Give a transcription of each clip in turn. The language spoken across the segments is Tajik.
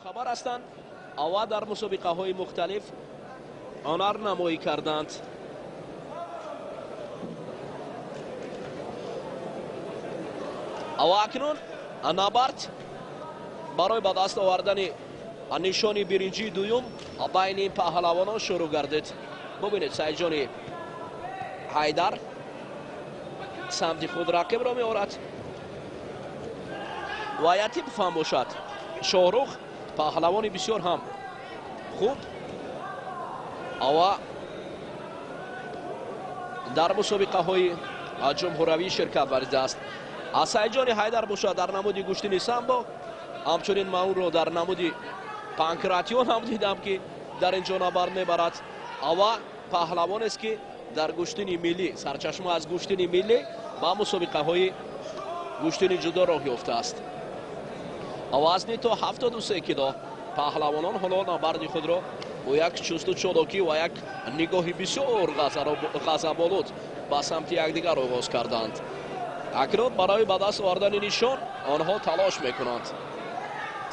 Хабар ҳастанд ва дар мусобиқаҳои мухталиф ҳунарнамоӣ карданд. Ва акнун набард барои ба даст овардани нишони биринҷии дуюм байни ин паҳлавонон шурӯъ гардид. Бубинед, Саидҷони Ҳайдар самти худ рақибро меорад ва Ятипов ҳам бошад. Шоҳрух паҳлавони бисёр ҳам хуб ва дар мусобиқаҳои ҷумҳуравӣ ширкат варзидааст. Саидҷони Ҳайдар бошад дар намуди гӯштини самбо, ҳамчунин ман ӯро дар намуди панкратион ҳам дидам, ки дар ин ҷо набард мебарад. Ва паҳлавонест, ки дар гӯштини миллӣ, сарчашма аз гӯштини миллӣ ба мусобиқаҳои гӯштини ҷудо роҳ ёфтааст. Вазни то 73 кило паҳлавонон ҳоло набарди худро бо як чусту чолокӣ ва як нигоҳи бисёр ғазаболуд ба самти якдигар оғоз карданд. Акнун барои ба даст овардани нишон онҳо талош мекунанд.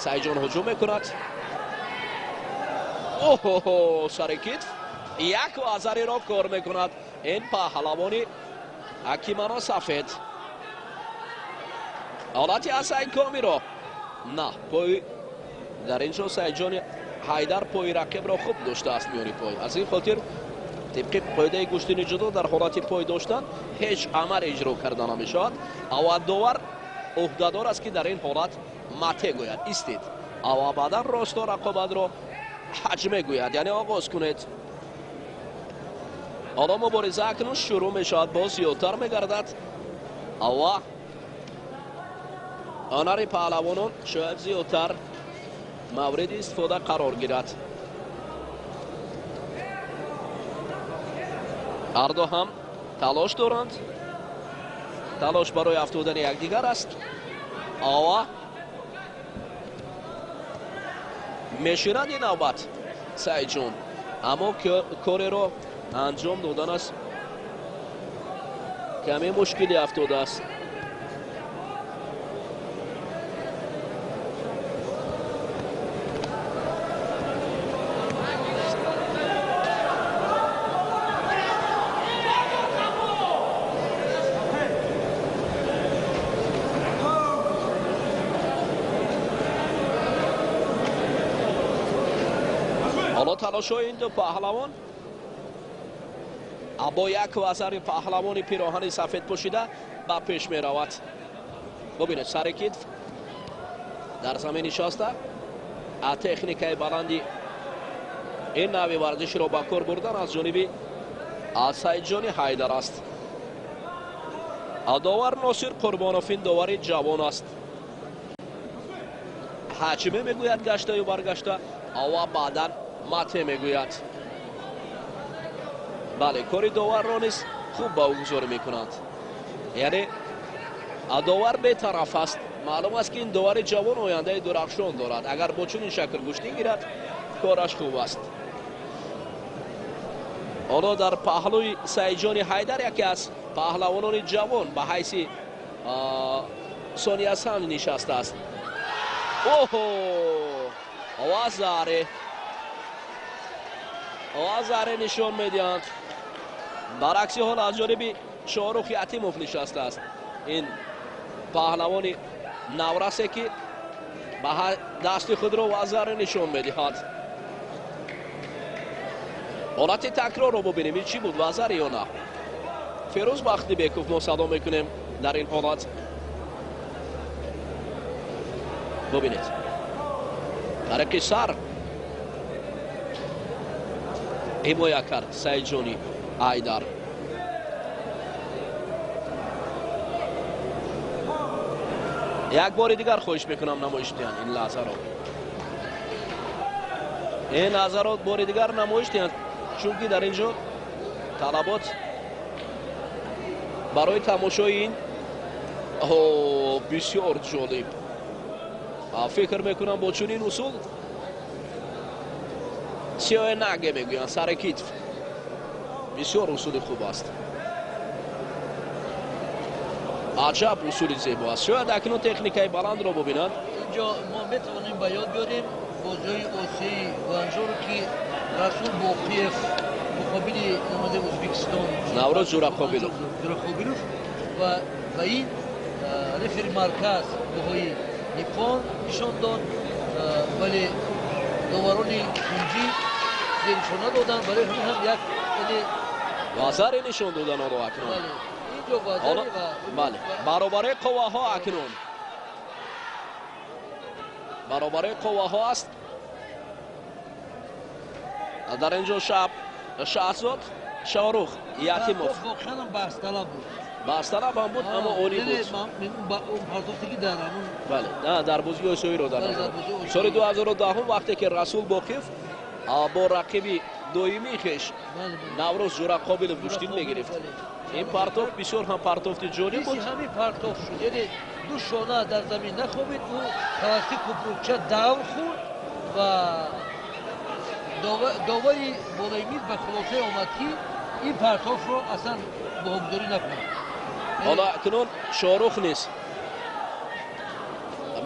Саидҷон ҳуҷум мекунад. Оҳо, сари китф як вазариро кор мекунад ин паҳлавони кимоно сафед. Ҳолати асай комиро на пой дар ин ҷо Саидҷони Ҳайдар пои рақибро хуб доштааст миёни пой. Аз ин хотир тибқи қоидаи гӯштини ҷудо дар ҳолати пой доштан ҳеҷ амал иҷро карда намешавад. Ава довар ӯҳдадор аст, ки дар ин ҳолат мате гӯяд, истед, ава баъдан росто рақобатро ҳаҷме гӯяд, яъне оғоз кунед. Ҳоло мубориза акнун шурӯъ мешавад, боз зиёдтар мегардад. Ава ҳунари паҳлавонон шояд зиёдтар мавриди истифода қарор гирад. Ҳарду ҳам талош доранд, талош барои афтодани якдигар аст. Ава меширад ин навбат Саидҷон, аммо кореро анҷом додан аст каме мушкилӣ афтодааст. Ҳоло талошҳои ин ду паҳлавон бо як вазари паҳлавони пироҳани сафед пӯшида ба пеш меравад. Бубинед, сари китф дар замин нишаста, техникаи баланди ин нави варзишро ба кор бурдан аз ҷониби Саидҷони Ҳайдар аст. Довар Носир Қурбонов, ин довари ҷавон аст. Ҳаҷме мегӯяд гаштаю баргашта, ава баъдан мате мегӯяд. Бале, кори доварро низ хуб ба ӯ гузорӣ мекунанд. Яъне довар бетараф аст. Маълум аст, ки ин довари ҷавон ояндаи дурахшон дорад. Агар бо чунин шакл гӯштӣ гирад, кораш хуб аст. Ҳоло дар паҳлӯи Саидҷони Ҳайдар яке аз паҳлавонони ҷавон ба ҳайси Сония Сан нишастааст. Оҳо, вазаре вазаре нишон медиҳанд. Баръакси ҳол аз ҷониби Шоҳрух Ятимов нишастааст. Ин паҳлавони наврасе, ки ба дасти худро вазаре нишон медиҳад. Ҳолати такрорро бубинем, ин чӣ буд, вазар ё на? Ферӯз Бахтибеков мо садо мекунем дар ин ҳолат. Бубинед, тариқи сар ҳимоя кард Саидҷони Ҳайдар. Як бори дигар хоҳиш мекунам намоиш диҳанд ин лаҳзаро. Ин лаҳзаро бори дигар намоиш диҳанд, чунки дар ин ҷо талабот барои тамошои ин бисёр ҷолиб. Фикр мекунам бо чунин усул сиёҳнаге мегӯянд, сари китф бисёр усули хуб аст. Аҷаб усули зебо аст. Шояд акнун техникаи баландро бубинанд. Инҷо мо метавонем ба ёд биёрем бозиҳои Осиёи Гуанчжоуро, ки Расул Боқиев муқобили намояндаи Ӯзбекистон Наврӯз Ҷурақобилов ва ба ин рефери марказ баҳои иппон нишон дод, вале доварони кунҷӣ зернишон надоданд. Барои ҳамин ҳам як вазаре нишон додан онро акнун. Инҷо вазаре ва бале, баробари қувваҳо акнун баробари қувваҳо аст. Дар инҷо Шаҳзод Шоҳрух Ятимов воқеан баҳсталаб буд. Баҳсталаб ҳам буд, аммо олӣ буд. Партофте ки дар ҳамун бале, дар бозии осиёиро дар соли 2010 вақте ки Расул Боқиев бо рақиби доимии хеш Наврӯз Ҷурақобилов гӯштин мегирифт. Ин партоф бисёр ҳам партофти ҷолиб буд. Ҳамин партоф шуд, яъне ду шона дар замин нахобид, ӯ тавассути купрукча давр хӯрд ва довари болои миз ба хулосае омад, ки ин партофро аслан баҳогузорӣ накунад. Ҳоло акнун Шоҳрух низ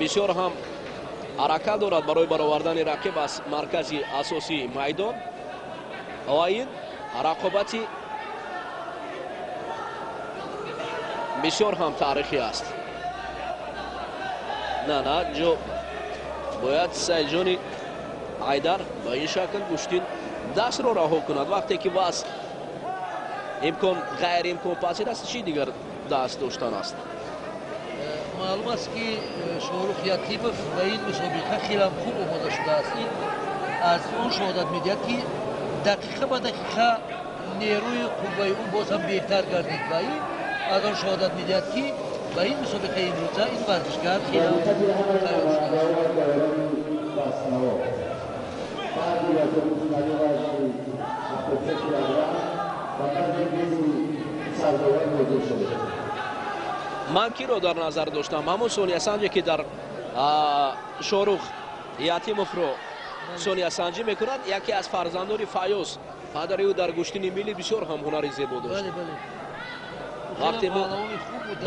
бисёр ҳам ҳаракат дорад барои баровардани рақиб аз маркази асосии майдон ва ин рақобати бисёр ҳам таърихӣ аст. На, на, ҷо бояд Сайидҷони Ҳайдар ба ин шакл гӯштин дастро раҳо кунад. Вақте ки вазн имкон ғайриимконпазир аст, чӣ дигар даст доштан аст? Маълум аст, ки Шоҳрух Ятимов ба ин мусобиқа хеле хуб омода шудааст. Ин аз он шоҳодат медиҳад, ки дақиқа ба дақиқа нерӯи қувваи ӯ боз ҳам беҳтар гардид ва ин аз он шоҳодат медиҳад, ки ба ин мусобиқаи имрӯза ин варзишгар хеле тайёр шудааст. Ман киро дар назар доштам? Ҳамон сониясанҷе, ки дар Шоҳрух Ятимовро сониясанҷӣ мекунад, яке аз фарзандони Фаёз. Падари ӯ дар гӯштини миллӣ бисёр ҳам ҳунари зебо дошт. Вақте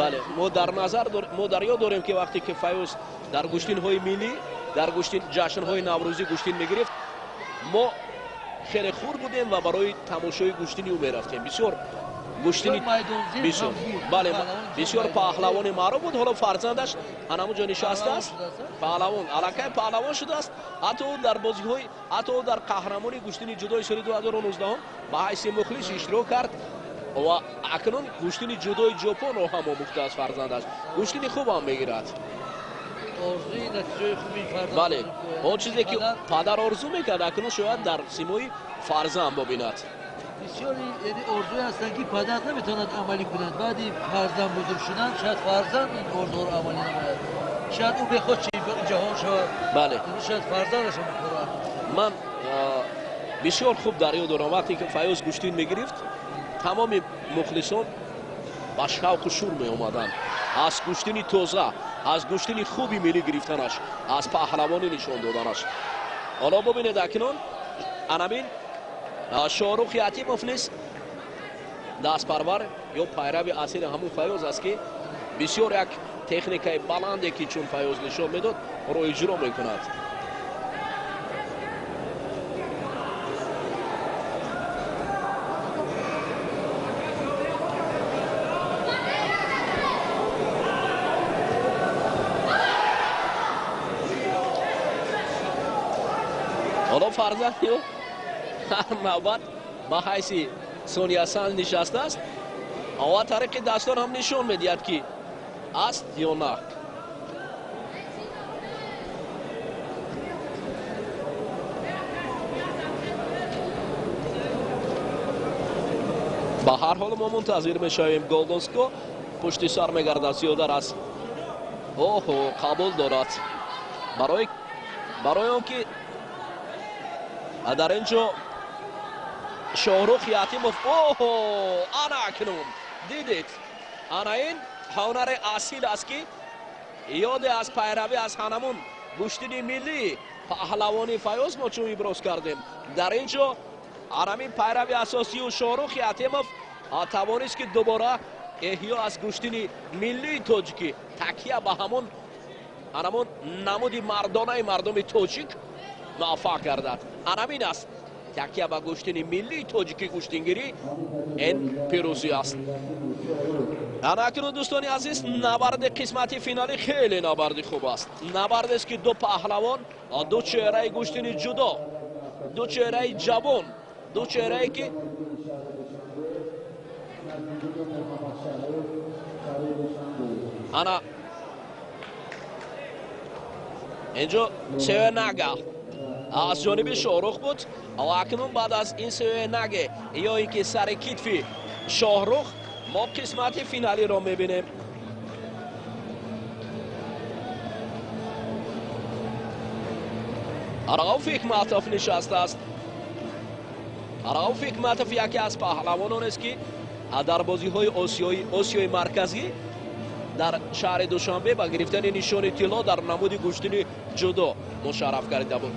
бале, мо дар назар мо дар ёд дорем, ки вақте ки Фаёз дар гӯштинҳои миллӣ, дар гӯштин ҷашнҳои наврӯзӣ гӯштин мегирифт, мо хеле хурд будем ва барои тамошои гӯштини ӯ мерафтем. Бисёр гӯштини бисёр бале, бисёр паҳлавони маъруф буд. Ҳоло фарзандаш ҳанамун ҷо нишастааст. Паҳлавон аллакай паҳлавон шудааст. Ҳатто ӯ дар бозиҳои, ҳатто ӯ дар қаҳрамони гӯштини ҷудои соли 2019 ба ҳайси мухлис иштирок кард ва акнун гӯштини ҷудои ҷопонро ҳам омӯхтааст фарзандаш. Гӯштини хуб ҳам мегирад. Орзуи натиҷаи хуби фарзанд. Бале, он чизе ки падар орзу мекард, акнун шояд дар симои фарзанд бибинад. Бисёри орзуе ҳастанд, ки падар наметавонад амалӣ кунад. Баъди фарзанд бузург шудан шояд фарзанд ин орзуҳоро амалӣ намояд. Шояд ӯ бехоҳ чемпиони ҷаҳон шавад. Бале, шояд фарзандаш ҳам корро. Ман бисёр хуб дар ёд дорам, вақте ки Фаёз гӯштин мегирифт, тамоми мухлисон ба шавқу шур меомаданд аз гӯштини тоза, аз гӯштини хуби миллӣ гирифтанаш, аз паҳлавонӣ нишон доданаш. Ҳоло бубинед акнун анамин Шоҳрух Ятимов низ дастпарвар ё пайрави асили ҳамун Фаёз аст, ки бисёр як техникаи баланде, ки чун Фаёз нишон медод, ро иҷро мекунад. Ҳоло фарзанди ӯ ҳар навбат ба ҳайси сониясан нишастааст ва тариқи дастон ҳам нишон медиҳад, ки аст ё на. Ба ҳар ҳол мо мунтазир мешавем. Голдонско пушти сар мегардад зиёдар аз оҳо қабул дорад барои он ки дар ин ҷо Шоҳрух Ятимов оҳо ана акнун дидед, ана ин ҳунари асил аст, ки ёде аз пайравӣ аз ҳанамун гӯштини миллӣ паҳлавони Фаёз мо чун иброз кардем. Дар ин ҷо анамин пайрави асосию Шоҳрух Ятимов тавонист, ки дубора эҳё аз гӯштини миллии тоҷикӣ такя ба ҳамон анамун намуди мардонаи мардуми тоҷик муваффақ гардад. Анамин аст такя ба гӯштини миллии тоҷики гӯштингирӣ, ин пирӯзӣ аст. Ана акнун, дӯстони азиз, набарди қисмати финалӣ хеле набарди хуб аст. Набардест, ки ду паҳлавон, ду чеҳраи гӯштини ҷудо, ду чеҳраи ҷавон, ду чеҳрае ки ана инҷо сеюнага аз ҷониби Шоҳрух буд. Ва акнун баъд аз ин сеюнаге ё ин ки сари китфи Шоҳрух мо қисмати финалиро мебинем. Рауф Ҳикматов нишастааст. Рауф Ҳикматов яке аз паҳлавононест, ки дар бозиҳои Осиёи Марказӣ дар шаҳри Душанбе ба гирифтани нишони тилло дар намуди гӯштини ҷудо мушарраф гардида буд.